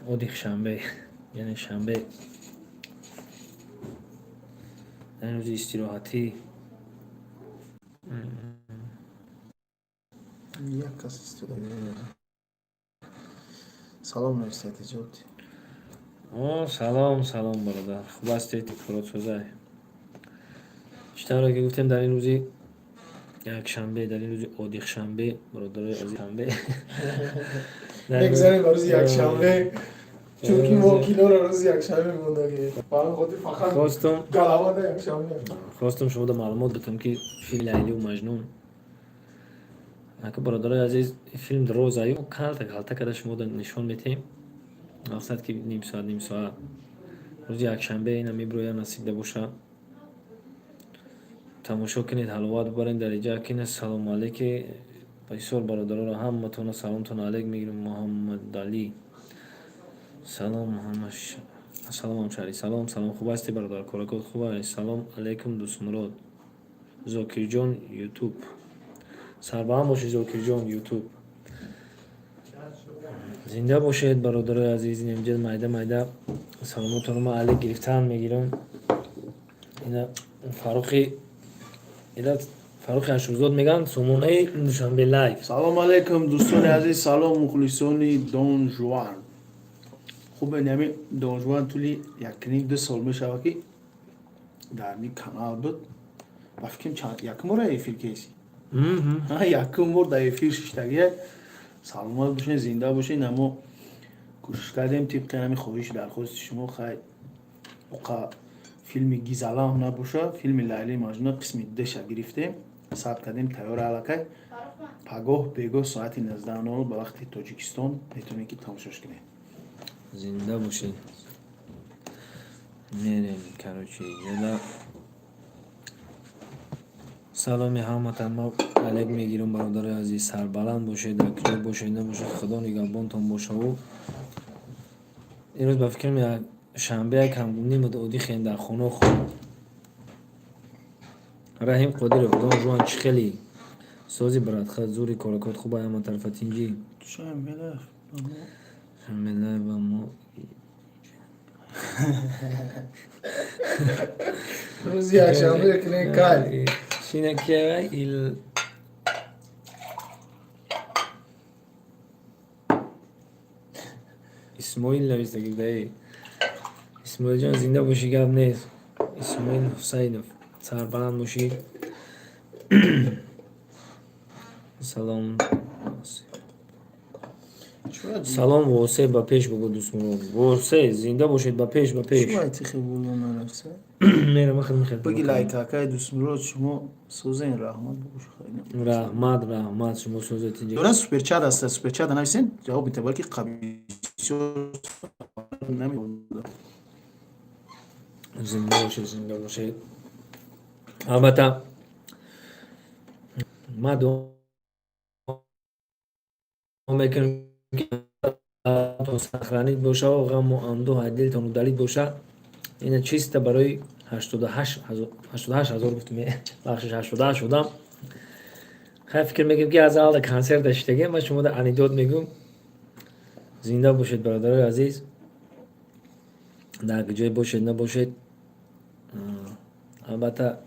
Одихшанбе, яъне шанбе, дар ин рӯзи истироҳатӣ. Як кас истироҳат. Салом нависед, иҷод. О, салом, салом, бародар, хуб ҳастед? Фуродсозай. Чӣ тавре ки гуфтем, дар ин рӯзи якшанбе, дар ин рӯзи одихшанбе, бародарои азиз, шанбе. Мегзарем ба рӯзи якшанбе, чунки мо киноро рӯзи якшанбе мондагем. Ба ҳамин хотир фақат хостум галавада якшанбе. Хостум шумода маълумот битам, ки филми «Лайлию Маҷнун», ака, бародарои азиз, филм розаю калта калта карда шумода нишон метиҳем. Мақсад ки ним соат, ним соат. Рӯзи якшанбе ина мебироя, насиб боша, тамошо кунед, ҳаловат бибаред. Дар иҷа кина салому алейки бисёр бародароро, ҳаматона саломтон алейк мегирем. Муҳаммадалӣ, салом. Салом, ҳамшаҳрӣ, салом, салом. Хуб ҳастӣ, бародар? Коракот хуб аст? Салом алейкум, Дӯстмурод, Зокирҷон, Ютуб, сарбаҳам бошед. Зокирҷон, Ютуб, зинда бошед, бародарои азиз. Инҷа майда майда саломотонро ман алейк гирифтан мегирам. Ина Фаррухи, ина Фаррухи Ашурзод мегӯянд, сомонаи Душанбе Лайв. Салом алейкум, дӯстони азиз, салом, мухлисони Дон Жуан. Хуб, нами Дон Жуан тӯли якним ду сол мешавад, ки дар ми канал буд. Ба фикрам, якум бора эфир кеси, якум бор дар эфир шиштагия. Саломат бошед, зинда бошед. Амо кӯшиш кардем тибқи ҳами хоҳиши дархости шумо. Хай, оқа филми гизалам набоша, филми «Лайли Маҷнун» қисми душа гирифтем, сабт кардем, тайёр аллакай. Пагоҳ бегоҳ соати 19:00 ба вақти Тоҷикистон метавонед, ки тамошош кунед. Зинда бошед. Мерем, короче, ҷода саломи ҳаматан ма алек мегирам. Бародарои азиз, сарбаланд бошед, дар куҷо бошед набошед, Худо нигаҳбонтон бошаву имрӯз, ба фикрам, шанбе якам нимуд одихем, дар хона хоб. Раҳим Қодиров, Дон Жуан, чӣ хеле сози, брат? Зури, коракот хуба, ҳама тарафа тинҷӣ? Шамелаева мо. Рӯзи якшанбе кунем кай. Шинакия ил Исмоил нависта, даи Исмоилҷон, зинда бошӣ, гап нест. Исмоил Ҳусайнов, сарбаланд бошӣ, салом, салом. Восе, ба пеш, бугӯ, Дӯстмурод Восе, зинда бошед, ба пеш, ба пеш. Баги лайкакай, Дӯстмурод, шумо созен, раҳмат. Раҳмат, раҳмат, шумо созед. Дора суперчат аст, суперчат нависен, ҷавоб метавон, балки қабисёр. Зинда бошед, зинда бошед. Албатта, ман дуо мекунам, ки сохранить боша, ғаму андӯҳ аз дилтон удалить боша. Ина чисто барои 88 000 гуфтум, бахшиш, 88 одам. Хай, фикр мекунем, ки аз аввал консерт даштагем, ман шумода анекдот мегӯм. Зинда бошед, бародарои азиз, дар ҷое бошед набошед. Албатта,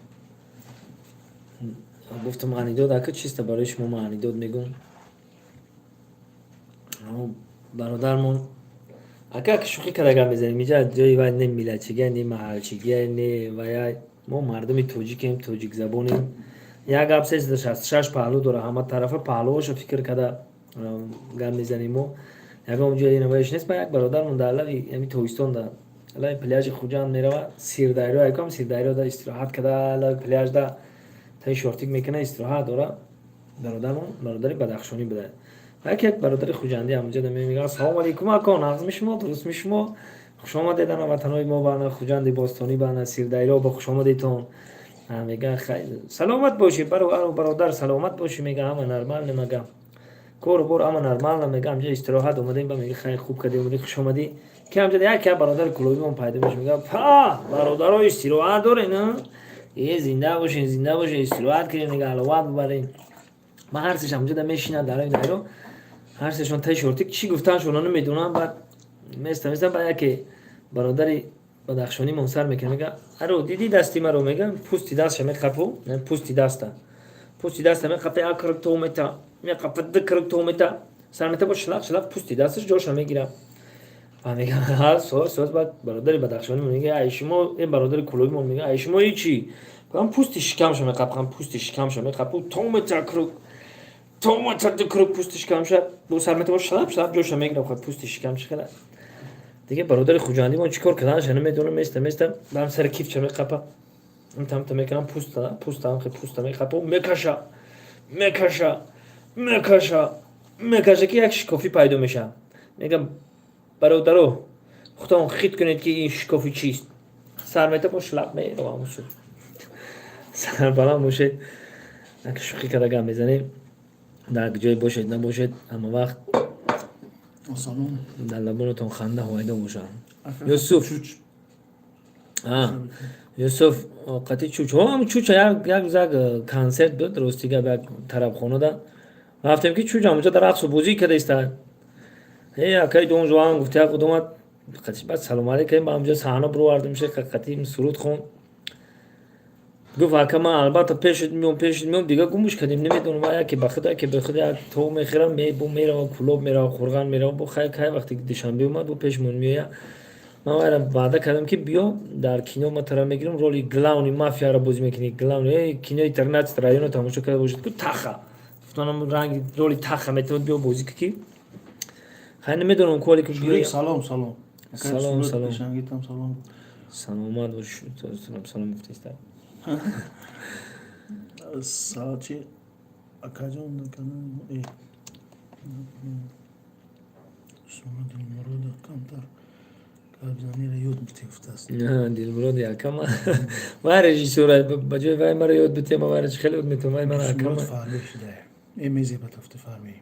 гуфтам, анекдот ака, чисто барои шумо ман анекдот мегӯм. Бародармон, ака, шӯхӣ карда гап мезанем. Инҷа ҷои вай не миллатчигия, не маҳалчигия, не вая. Мо мардуми тоҷикем, тоҷикзабонем. Як гап 366 паҳлӯ дора, ҳама тарафа паҳлӯҳошо фикр карда гап мезанем. Мо ягон ҷои навояш нест. Ба як бародармон дар лави ами тобистон дар лави пляжи Хуҷанд мерава, Сирдарё, якам Сирдарё да истироҳат карда, лави пляжда таи шортик мекуна, истироҳат дора. Бародармон бародари бадахшонӣ буда. Яке як бародари хуҷандӣ ҳамонҷо мегӯяд: «Салому алейкум, ако, нағзми шумо, дурустми шумо? Хушомадед ана ватанҳои мо, ба ана Хуҷанди бостонӣ, ба ана Сирдарё, ба хушомадедтон». Мега: «Саломат бошӣ, бародар, саломат бошӣ». Мега: «Ҳама нормально», мега, «кору бор ҳама нормально». Мега: «Ҳамҷа истироҳат омадем». Ба мега: «Хай, хуб кардем, омадӣ, хушомадӣ». Ки ҳамҷа яке бародари кулобимон пайдо меша, мега: «Па, бародаро, истироҳат дорен? Е, зинда бошен, зинда бошен, истироҳат кунем». Мега: «Аловат бибарем». Ба ҳар сеш ҳамҷода мешинад дар ин дайро, ҳар сешон таи шортик, чӣ гуфтаншона намедонам. Баъд Места места ба яке бародари бадахшонимон сар мекунад, мега: «Аро, дидӣ дасти маро?» Мега, пӯсти дастша меқапу, пӯсти даста меқапа, як кирк то мета меқапа, ду кирк то мета, сар мета, бо шилақ шилақ пӯсти дасташ ҷоша мегира. Ва мега, соз соз. Баъд бародари бадахшонимон мега: «Ай шумо», ин бародари кулобимон мега: «Ай шумо ҳичи, пӯсти шикамша меқапам, пӯсти шикамша меқапу, то мета кирк, то мета, ду кирк пӯсти шикамша бо сар мета, бо шилап шилап ҷоша мегира, пӯсти шикамша хела». Дига бародари хуҷандимон чӣ кор карданаша намедонам. Места места бам сари кифча меқапа, тамта мекунам, пӯста пӯста пӯста меқапа, мекаша, мекаша, мекаша, мекаша, ки як шикофӣ пайдо мешавад. Мегам: «Бародаро, худтон хит кунед, ки ин шикофи чист». Сар мета, бо шлап меравам. Сарбаланд бошед. Шӯхӣ карда гап мезанем. Дар ҷое бошед, набошед, ҳама вақт дар лабонатон ханда ҳувайдо бошад. Юсуф, Юсуф қати чуч, чуча як рӯз як консерт буд, рости гап, як тарабхонада рафтем, ки чуч ҳамонҷо дар рақсу бозӣ карда истад. Э, акаи Дон Жуан, гуфт, як одамат баъд салом алейкум, ба ҳамҷо саҳна бировардем, қати суруд хон. Гуфт: «Ака, ман албатта пешат меом, пешат меом». Дига гумуш кардем, намедонам, яке ба худ, яке ба худ, як то мехӯрам, бо меравам Кулоб, меравам Қурған, меравам. Бо хай, кай вақте Душанбе омад, бо пешмон меоя. Ман вайра ваъда кардам, ки биё дар кино, ма тара мегирам, роли главный мафияро бозӣ мекунӣ. Главный кинои «Тринадцать района» тамошо карда бошед ку, Таха, гуфтанам, ранги роли Таха метавонад, биё бозӣ ки. Хай, намедонам коли ки биё. Салом, салом. Салом, салом. Саломат бош, салом гуфтеста. Чи, акаҷон, э, шумо Дилмурода камтар гапзаниро ёд бите, гуфтааст. Дилмуроди акама вай режиссёр, ба ҷои вай маро ёд бите, ма вайра хеле ёд метавонам, вай мара акама. Фарбеҳ шудае, э, мезеба тофта фарбеҳ.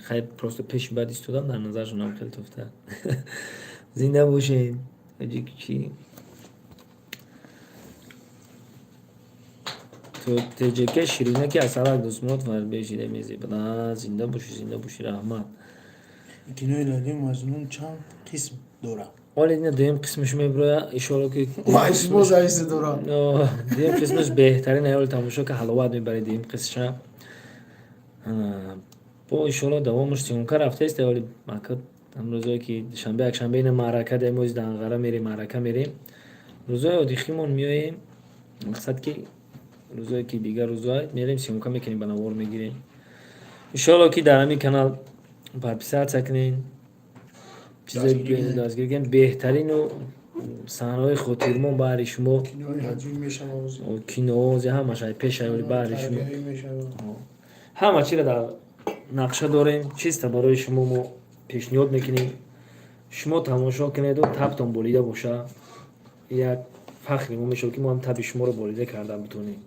Хай, просто пеши бад истодам, дар назаршонам хеле тофта. Зинда бошед. Чи, ТЖК ширинаки асалак дӯстмурод фарбеҳ шида мезебад. Зинда бошӣ, зинда бошӣ, раҳмат. Кинои Лайлию Маҷнун чанд қисм дорад? Оли ина дуюм қисмаш мебироя, иншоалло ки. Боз айси дорад. Дуюм қисмаш беҳтарин, аёли тамошо ка, ҳаловат мебаред дуюм қисмша. Бо иншоалло давомаш съёмка рафтаест. Оли мака рӯзое ки душанбе, якшанбе ина маърака даем, ози Данғара мерем, маърака мерем. Рӯзои одихимон меоем, мақсад ки рӯзое ки дигар рӯзоа мерем, съёмка мекунем, ба навор мегирем. Иншоалло ки дар ҳамин канал подписаться кунед, чизои дастгирӣ кунед, беҳтарину саҳнаҳои хотирмон баҳри шумо, киноози ҳамаш пешаёли баҳри шумо, ҳама чиро дар нақша дорем, чиста барои шумо мо пешниҳод мекунем. Шумо тамошо кунеду табтон болида боша, як фахри мо мешавад, ки мо ҳам таби шуморо болида карда битонем.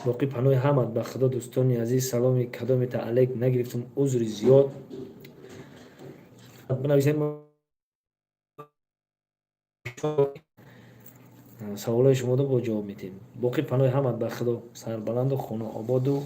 Боқӣ паноҳи ҳамат ба Худо, дӯстони азиз. Саломи кадомета алек нагирифтум, узри зиёд. Бинависед саволҳои шуморо, бо ҷавоб медиҳем. Боқӣ паноҳи ҳамат ба Худо, сарбаланду хонаободу.